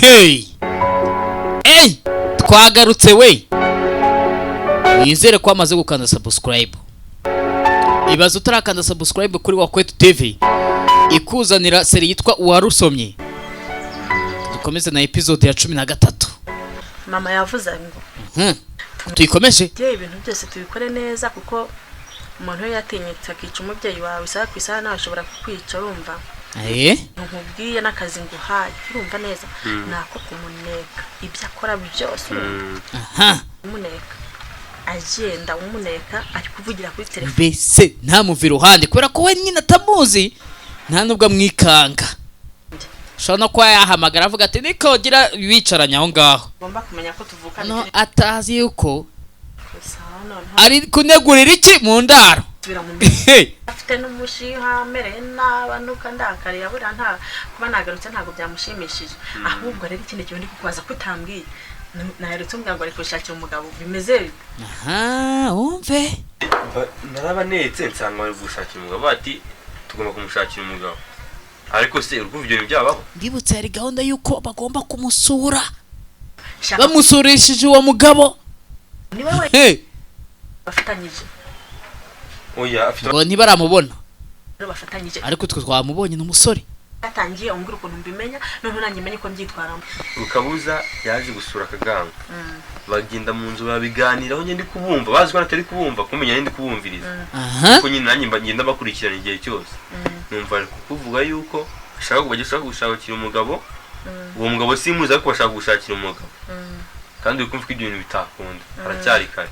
Hey hey, twagarutse we. Wizere ko wamaze gukanda subscribe. Ibaze utarakanda subscribe kuri Wakwetu TV ikuzanira série yitwa Uwarusomye. Dukomeze na episode ya 13. Mama yavuze ngo Tuyikomeje. Tujye ibintu byose tubikore neza, kuko umuntu iyo yatinyutse akica umubyeyi wawe, isaha ku isaha nawe ashobora kukwica, urumva? Nkubwiye n'akazi nguhaye, urumva neza, ni ako kumuneka ibyo akora byose, urumva? Umuneka agenda, umuneka ari kuvugira kuri telefone. Mbese ntamuve iruhande, kubera ko we nyine atamuzi, nta nubwo amwikanga. Ushobora no kuba yahamagara avuga ati niko gira bicaranye aho ngaho. Ugomba kumenya ko tuvukana. No atazi yuko Sawa, noneho ari kunegurira iki mu ndaro. Subira mu mirimo. Afite n'umushiha, amereye nabi, anuka, ndakariye buriya nta kuba nagarutse ntabwo byamushimishije. Ahubwo rero ikindi kintu ndi kukubaza ko utambwiye, naherutse umbwira ngo ari gushakira umugabo, bimeze bite? Aha, wumve. Narabanetse nsanga bari gushakira umugabo, bati tugomba kumushakira umugabo. Ariko se uri kumva ibyo bintu byabaho? Ndibutse hari gahunda y'uko bagomba kumusura. Shaka. Bamusurishije uwo mugabo. Ni wowe bafatanyije. Oya, afite Ngo ntibaramubona. Rero bafatanyije. Ariko twe twamubonye, ni umusore. Yatangiye umbwira ukuntu mbimenya, noneho nanjye menye uko mbyitwaramo. Rukabuza yaje gusura Akaganga, bagenda mu nzu babiganiraho. Njye ndi kubumva, bazi ko natari kubumva, kumenya ndi kubumviriza, kuko nyine nanjye mba ngenda bakurikirana igihe cyose. Numva ari kukuvuga yuko ashaka bashaka gushakira umugabo. Uwo mugabo simuzi, ariko bashaka gushakira umugabo, kandi uri kumva ko ibyo bintu bitakunda, haracyari kare.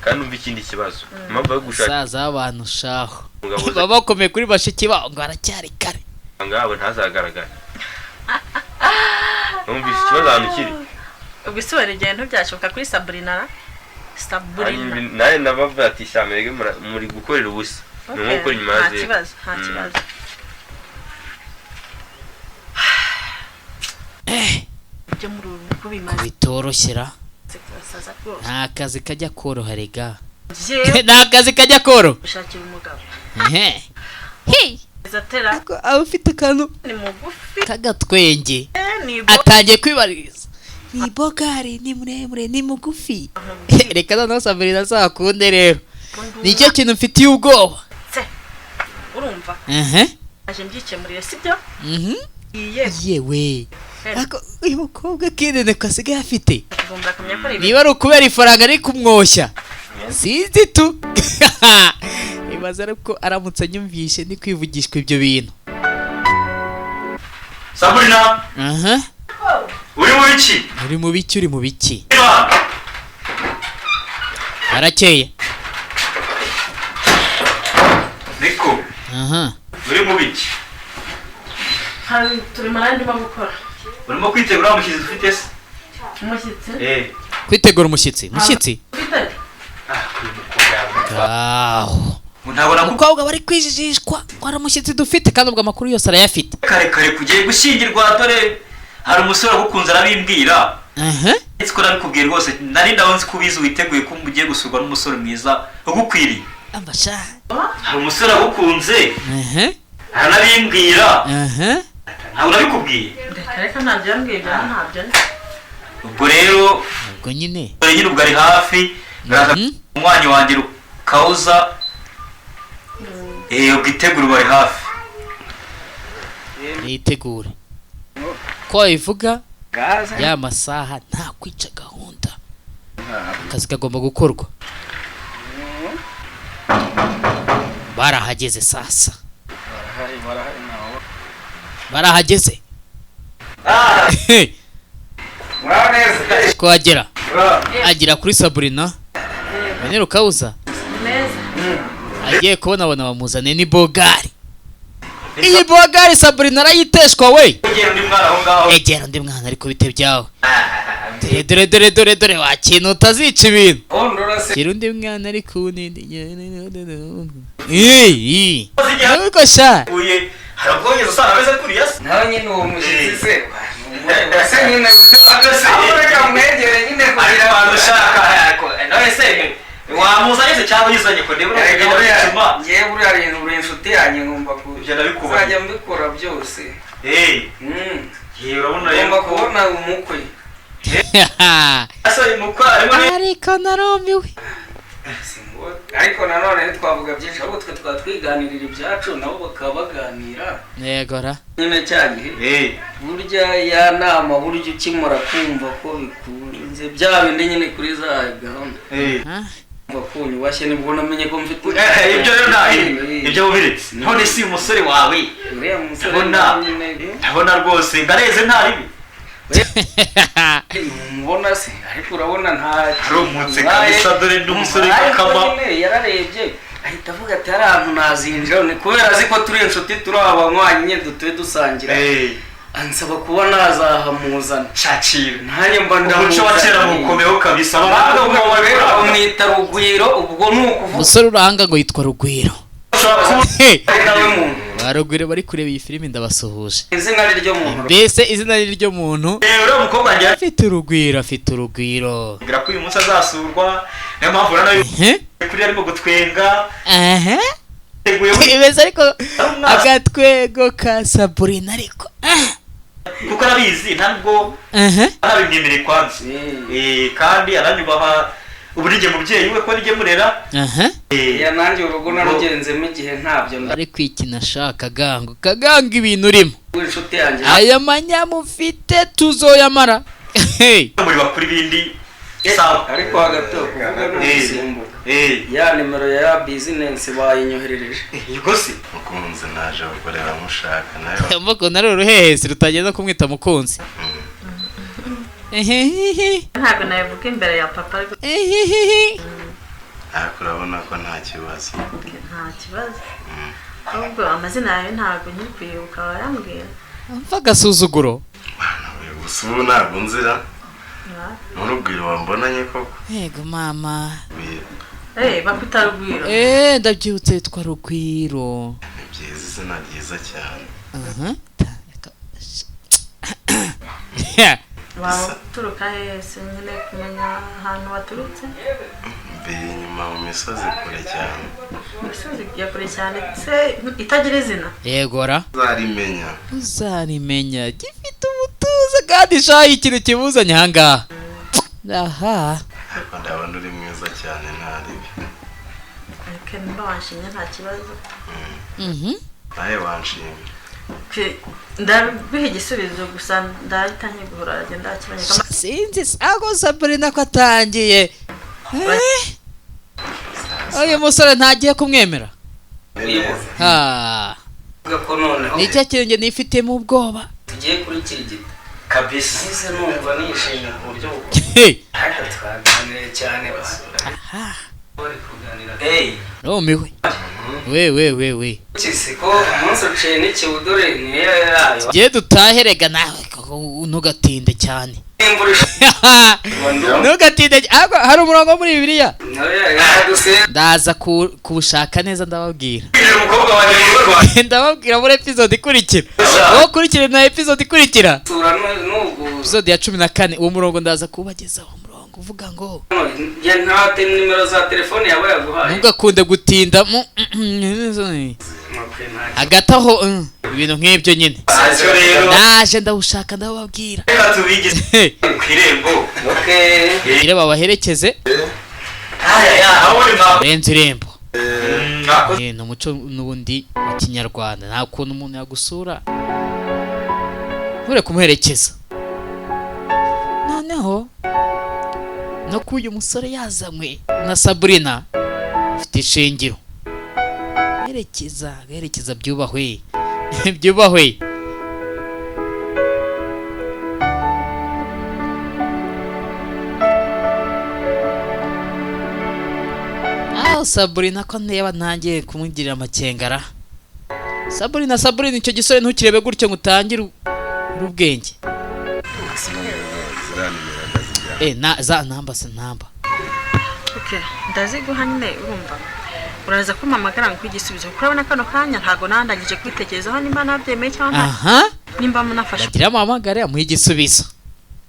Kandi umva ikindi kibazo, impamvu yo gushaka Saza w'abantu shaho umugabo baba bakomeye kuri bashiki babo ngo haracyari kare. Ngabo ntazagaragare. Numvise ikibazo ahantu kiri. Ubwo isubira igihe ntibyashoboka kuri Sabrina ra Sabrina. Nawe nabavuga ati shamere muri gukorera ubusa, ni nko gukora inyuma ya Nta zeru. kibazo, nta kibazo. Ibyo muri uru rugo bimaze Bitoroshyera. kubasaza rwose. Nta kazi kajya koroha rega. Njyewe Nta kazi kajya koroha. gushakira umugabo. Ehe. Zatera. Aba ufite akantu Ni mugufi. k'agatwenge. Ni bo. Atangiye kwibaririza, ni bogari, ni muremure, ni mugufi. Reka noneho Sabrina azakunde rero, nicyo kintu mfitiye ubwoba. Se urumva? Ehe. Aje mbyikemurire, sibyo? Mhm. Iye. Yewe. Ako uyu mukobwa kinene ko asigaye afite Kuvumbura akamenya ko ari ibintu. Niba ari ukubera ifaranga ari kumwoshya, sinzi tu. Ibaze ariko aramutse anyumvishe ni kwivugishwa ibyo bintu. Sabrina! Aha. Uri mu biki? Uri mu biki? Uri mu biki? Harakeye. Niko. Aha. Uri mu biki? Hari turimo nari ndimo gukora. Urimo kwitegura umushyitsi ufite se? Umushyitsi? Eh. Kwitegura umushyitsi, mushyitsi. Ufite. Ah, uyu mukobwa yawe. Aho. Ntabwo nakubwiye. Umukobwa bari kwijijishwa ko hari umushyitsi dufite, kandi ubwo amakuru yose arayafite. Kare kare kugiye gushyingirwa, dore hari umusore wagukunze arabimbwira. Aha. Ndetse ko nabikubwiye rwose, nari ndabona nzi ko ubizi, witeguye ko ugiye gusurwa n'umusore mwiza ugukwiriye. Ambasha. Hari umusore wagukunze Aha. aranabimbwira. Aha. Ntabwo nabikubwiye? Reka reka, ntabyo yambwiye, ibyo ntabyo. Ubwo rero Ubwo nyine. dore nyine ubwo ari hafi, baraza. Umunywanyi wanjye Rukawuza, eh, ubwo itegura, bari hafi. Nitegure ko wabivuga. Gaza. Ya masaha nta kwica gahunda, akazi kagomba gukorwa. Barahageze sasa. Barahari, barahari nawe. Barahageze. Muraho neza. Twagera agera kuri Sabrina bene Rukawuza. Neza. Agiye kubona abona bamuzaniye ni bogari. Iyi bogari Sabrina arayiteshwa we. Egera undi mwana aho ngaho. Egera undi mwana, ariko bite byawe? Dore dore dore dore dore, wakintu utazica ibintu. Ondora se. Gira undi mwana ariko unindi. Iyi ariko sha. Uye hari ubwongeza usanga ameze kuriya se? Nawe nyine uwo mushyitsi se. Se nyine. Agase. Aho reka mwegere nyine kugira Ariko abantu ushaka none se wamuzanye se cyangwa uyizanye ko ndebura Erega kugenda buriya wicuma? Ngewe buriya uri inshuti yanjye, ngomba Ibyo ndabikubahira. kuzajya mbikora byose. Eh. Urabona rero Ugomba kubona umukwe. Asa umukwe arimo Ariko narumiwe. Ariko nanone ntitwavuga byinshi, ahubwo twe twaba twiganirira ibyacu nabo bakaba baganira. Yego ra. Nyine cya gihe burya ya nama, burya ukimara kumva ko bikunze bya bindi nyine kuri za gahunda, kumva ko unyubashye nibwo namenye ko mfite Ibyo rero nta ibyo wubiretse. None si umusore wawe? Uriya musore Ndabona ndabona rwose ngareze nta ribi. Ntumubona se? Ariko urabona nta Arumutse kabisa, dore n'umusore kakama. Yararebye ahita avuga ati hari ahantu nazinjira, ni kubera azi ko turi inshuti, turi abanywanyi nyine, dutuye dusangira, ansaba kuba nazahamuzana. Shakira nanjye mba umuco wa kera mukomeho kabisa. Bamwita Rugwiro, ubwo ni ukuvuga Umusore urahanga ngo yitwa Rugwiro. Nawe muntu Ba Rugwiro bari kureba iyi filimi ndabasuhuje. Izina ryo muntu. Mbese izina ryo muntu. Uriya mukobwa njye Afite urugwiro, afite urugwiro. Mbwira ko uyu munsi azasurwa, niyo mpamvu urabona kuri arimo gutwenga. Imeze ariko agatwego ka Sabrina ariko. Kuko arabizi ntabwo arabimwemereye kwanza. Kandi aranyubaha, ubu nijye mubyeyi we ko nijye murera. Ya nanjye urugo narugenzemo igihe ntabyo Ari kwikina sha Kagango. Kagango ibintu urimo. Inshuti yanjye. Aya manyamufite tuzoyamara. Muri bakuri bindi sawa. Ariko hagati aho kuvuga no gusimbuka. Ya nimero ya business bayinyoherereje. Yego se. Mukunzi naje gukorera mushaka nayo. Mbona ari uruhehesi rutagenda kumwita mukunzi. Ntabwo nabivuga imbere ya papa ariko. Ariko urabona ko nta kibazo. Nta kibazo. Ahubwo amazina yawe ntabwo nkiri kwibuka, warambwira. Mva agasuzuguro. Gusa ubu ntabwo nzira. Nturubwire wambonanye koko. Yego mama. Bakwita Rugwiro. Ndabyibutse yitwa Rugwiro. Ni byiza, izina ryiza cyane. Waba uturuka hehe se? Nkeneye kumenya ahantu waturutse. Mbiye inyuma mu misozi kure cyane. Imisozi ya kure cyane se itagira izina? Yegora. Uzarimenya. Uzarimenya gifite umutuzo kandi shayi ikintu kimuzanye aha ngaha. Aha. Ariko ndabona uri mwiza cyane nta ribi. Ariko nimba wanshimye nta kibazo. Nawe wanshimye. Ndabiha igisubizo gusa ndahita nkiguhura aragenda akiboneka. Sinzi aho Sabrina ko atangiye. Uyu musore ntagiye kumwemera. Nicyo kintu nifitemo ubwoba. Tugiye kuri kirigita. Kabisa. Nahise numva nishimye ku buryo bukomeye. Ariko twaganiriye cyane basura. Bari kuganira. Rumiwe. We we we we. Kisi ko umunsi uciye n'ikiwudore niyo yayo. Tugiye dutahe rega nawe ntugatinde cyane. Ntugatinde, hari umurongo muri Bibiliya. Ndaza kuwushaka neza ndababwira. Ndababwira muri episode ikurikira. Wowe ukurikire na episode ikurikira. Episode ya 14 uwo murongo ndaza kubagezaho, umurongo uvuga ngo nta nimero za telefone yawe yaguhaye. Ntugakunde gutinda hagati aho ibintu nk'ibyo nyine. Naje ndawushaka ndababwira. Reka tubigeze ku irembo. Ire babaherekeze. Renze irembo. Ni umuco n'ubundi wa kinyarwanda, nta kuntu umuntu yagusura nture kumuherekeza. Noneho no kuba uyu musore yazanywe na Sabrina ufite ishingiro. Herekeza, herekeza byubahwe. Byubahwe. Aho Sabrina ko ndeba ntangiye kumugirira amakengara. Sabrina, Sabrina icyo gisore ntukirebe gutyo ngo utangire ubwenge. Na za namba se namba. Okay, ndaziguha nyine urumva. Uraza kumpamagara ngo igisubizo kuko urabona kano kanya ntago nandangije kwitekerezaho nimba nabyemeye cyangwa aha nimba munafashe. Bagira amamagare amuha igisubizo.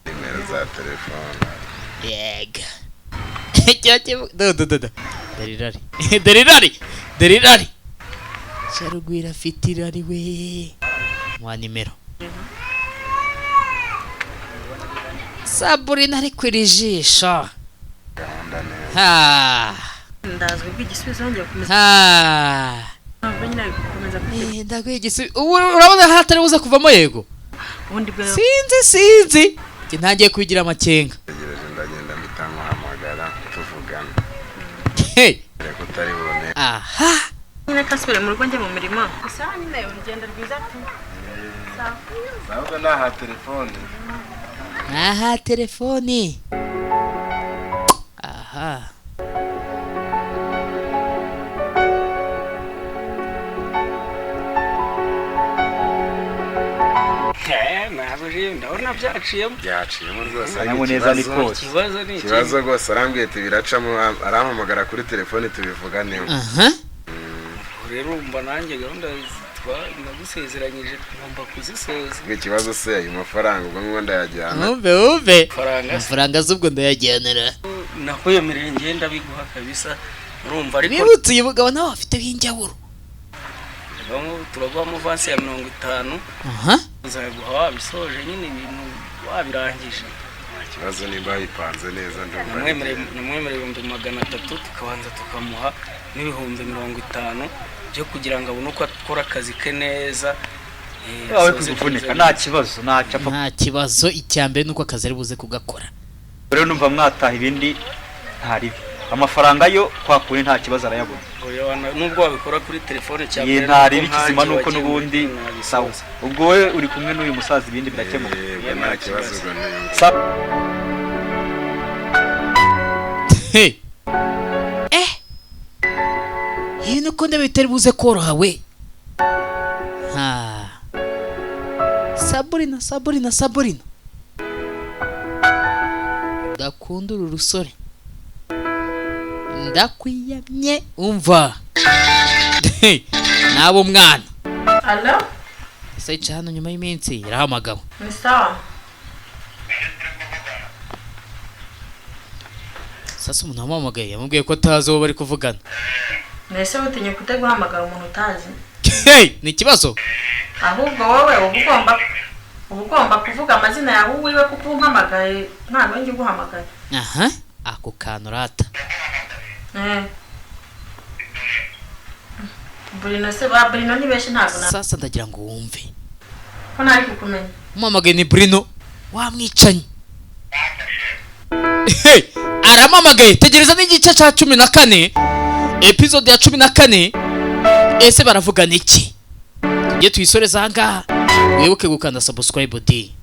Nimero za telefone. Yega. Cyo do do do. Derirari. Derirari. Derirari. Sharugwira afite irari we. Mwa nimero. Saburina ari kwira ijisho. Gahunda neza. Ha. Ndazwi bw'igisubizo, ngiye gukomeza. Ha. Ntabwo nyine gukomeza kwitegereza. Ndaguha igisubizo ubu, urabona hatari buze kuvamo yego. Ubundi bwo Sinzi, sinzi, njye ntangiye kubigira amakenga. Tegereje, ndagenda mpita nkuhamagara tuvugana. Hey. Reka utari bubone. Aha. Nyine kasubire mu rugo, njye mu mirimo. Gusa nyine urugendo rwiza tu. Sawa. Ahubwo naha telefone. Aha, telefoni aha. Ntabwo ndabona byaciyemo. Byaciyemo rwose, ariko Akanyamuneza ni ikibazo kose. Ikibazo ni iki? Ikibazo rwose arambwiye ati biracamo, arampamagara kuri telefone tubivuganeho. Aha. Ubu rero urumva nanjye gahunda nagusezeranyije ngomba kuzisoza. Ubwo ikibazo se, ayo mafaranga ubwo ngubwo ndayajyana? Wumve, wumve. Faranga se? Amafaranga z'ubwo ndayajyanira? Nakwemereye, ngenda biguha kabisa, urumva, ariko Bibutse uyu mugabo nawe afite injyawuro. Turaguhamo avansi ya 50. Aha. Uzaguha wabisoje nyine, ibintu wabirangije. Nta kibazo, nimba bipanze neza ndumva. Namwemereye 300,000, tukabanza tukamuha n'50,000 byo kugira ngo abone uko akora akazi ke neza. Wawe asoze kuguvunika neza. nta kibazo, ntacyo apfa. Nta kibazo, icya mbere ni uko akazi ari buze kugakora. Rero numva mwataha, ibindi ntaribi, amafaranga yo kwa kundi nta kibazo, arayabona. Oya, nubwo wabikora kuri telefone cyane. Ye, ntaribi, ikizima nuko n'ubundi sawa, ubwo wowe uri kumwe n'uyu musaza, ibindi birakemuka. Yego, nta kibazo, ubwo ni Sawa. Hey. Ibi nuko ndebe bitari buze koroha we. Ha, Saburina, Saburina, Saburina, ndakunda uru rusore, ndakwiyamye. Umva, Hey, naba umwana. Alo. Ese yicaye hano, nyuma y'iminsi yarahamagawe. Ni sawa. Sasa umuntu wamuhamagaye yamubwiye ko atazi uwo bari kuvugana. Mbese utinya kute guhamagara umuntu utazi? Hey, ni ikibazo. Ahubwo wowe uba ugomba kuvuga amazina yawe uwiwe, kuko umpamagaye ntabwo njye uguhamagaye. Aha, ako kantu rata. Burino se, ba Burino ni benshi, ntabwo na Sasa ndagira ngo wumve. Ko ntari kukumenya. Umuhamagaye ni Bruno wamwicanyi. Hey, arampamagaye. Tegereza n'igice cya 14, episode ya 14. Ese baravugana iki? Tujye tuyisoreza aha ngaha. Wibuke gukanda subscribe. D.